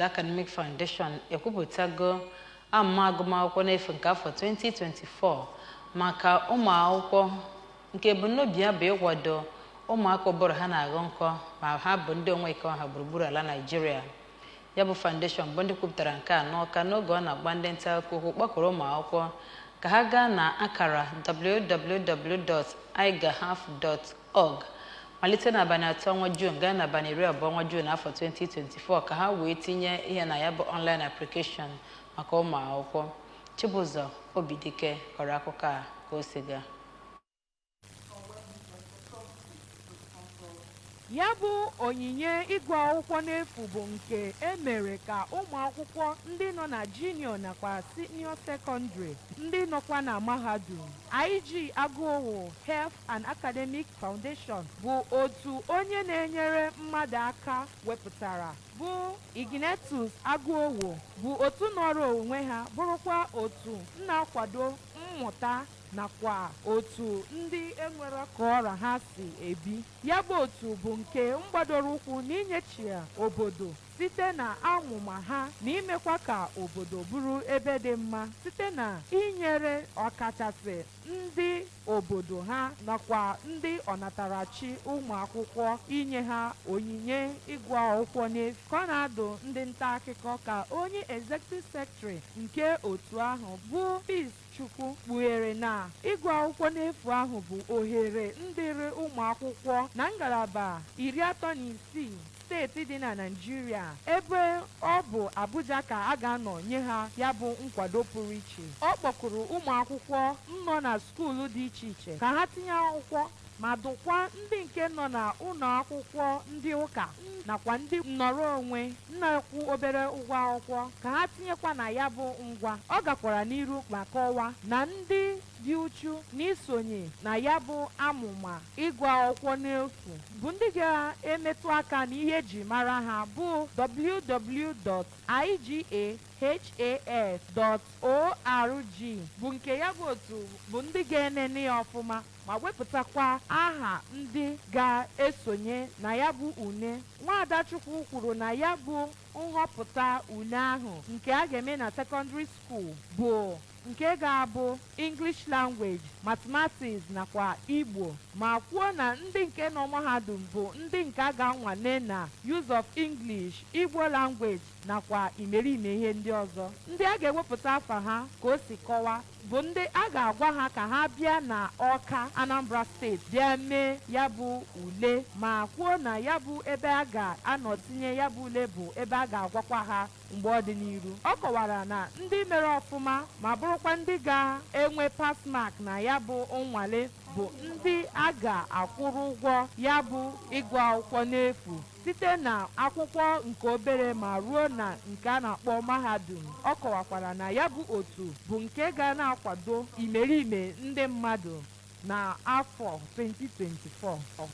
Academic Foundation ekwupụtago amụma agụmakwụkwọ n'efu nke afọ 2024 maka ụmụ akwụkwọ, nke ebumnobi ya bụ ịkwado ụmụaka ụbụrụ ha na-aghọ nkọ ma ha bụ ndị onwe ike ọha gburugburu ala Naịjirịa. Ya bụ foundation bụ ndị kwupụtara nke a n'Ọka n'oge ọ na-agba ndị nta akụkọ okwu, kpọkọrọ ụmụ akwụkwọ ka ha gaa na akara www.igahaf.org malite n'abalị 3 ọnwa Juun gaa n'abalị 20 ọnwa Juun afọ 2024 ka ha wee tinye ihe na ya bụ online application maka ụmụ akwụkwọ. Chibụzọ Obidike kọrọ akụkọ a ka o si gaa. Ya bụ onyinye ịgụ akwụkwọ n'efu bụ nke e mere ka ụmụ akwụkwọ ndị nọ na junior nakwa senior secondary, ndị nọkwa na mahadum. IG Agụowo Health and Academic Foundation bụ otu onye na-enyere mmadụ aka wepụtara, bụ Ignatius Agụowo, bụ otu nọrọ onwe ha, bụrụkwa otu na-akwado mmụta nakwa otu ndị enwere ka ọra ha si ebi. Ya bụ otu bụ nke mgbadoro ụkwụ n'inyechi obodo site na amụma ha na imekwa ka obodo bụrụ ebe dị mma site na inyere ọkachasị ndị obodo ha nakwa ndị ọnatarachi ụmụ akwụkwọ, inye ha onyinye ịgụ akwụkwọ n'efu. Ka ọ na-adụ ndị nta akụkọ ka onye executive secretary nke otu ahụ, bụ Peace Chukwu, kpughere na ịgụ akwụkwọ n'efu ahụ bụ ohere ndịrị ụmụ akwụkwọ na ngalaba 36 steeti dị na Naịjirịa, ebe ọ bụ Abuja ka a ga-anọ nye ha ya bụ nkwado pụrụ iche. Ọ kpọkuru ụmụ akwụkwọ nọ na school dị iche iche ka ha tinye akwụkwọ, ma dụkwa ndị nke nọ na ụlọ akwụkwọ ndị ụka nakwa ndị nnọrọ onwe na-akwụ obere ụgwọ akwụkwọ ka ha tinyekwa na ya bụ ngwa. Ọ gakwara n'iru ma kọwaa na ndị dị uchu n'isonye na ya bụ amụma ịgụ akwụkwọ n'efu bụ ndị ga-emetụ aka n'ihe eji mara ha, bụ www.igahaf.org, bụ nke ya bụ otu bụ ndị ga-enene ya ọfụma ma wepụtakwa aha ndị ga-esonye na ya bụ ule. Nwaada Chukwu kwuru na ya bụ nhọpụta ule ahụ nke a ga-eme na secondary school bụ nke ga-abụ English language, mathematics nakwa Igbo, ma kwuo na ndị nke nọ mahadum bụ ndị nke a ga-anwale na use of English, Igbo language nakwa imerime ihe ndị ọzọ. Ndị a ga-ewepụta afa ha, ka o si kọwaa, bụ ndị a ga-agwa ha ka ha bịa na Ọka, Anambra Steeti, bịa mee ya bụ ule, ma kwuo na ya bụ ebe a ga-anọ tinye ya bụ ule bụ ebe a ga-agwakwa ha mgbe ọ dị n'iru. Ọ kọwara na ndị mere ọfụma ma bụrụkwa ndị ga-enwe pass mark na ya bụ nnwale bụ ndị a ga-akwụrụ ụgwọ ya bụ ịgụ akwụkwọ n'efu site na akwụkwọ nke obere ma ruo na nke a na-akpọ mahadum. Ọ kọwakwara na ya bụ otu bụ nke ga na-akwado imerime ndị mmadụ na afọ 2024.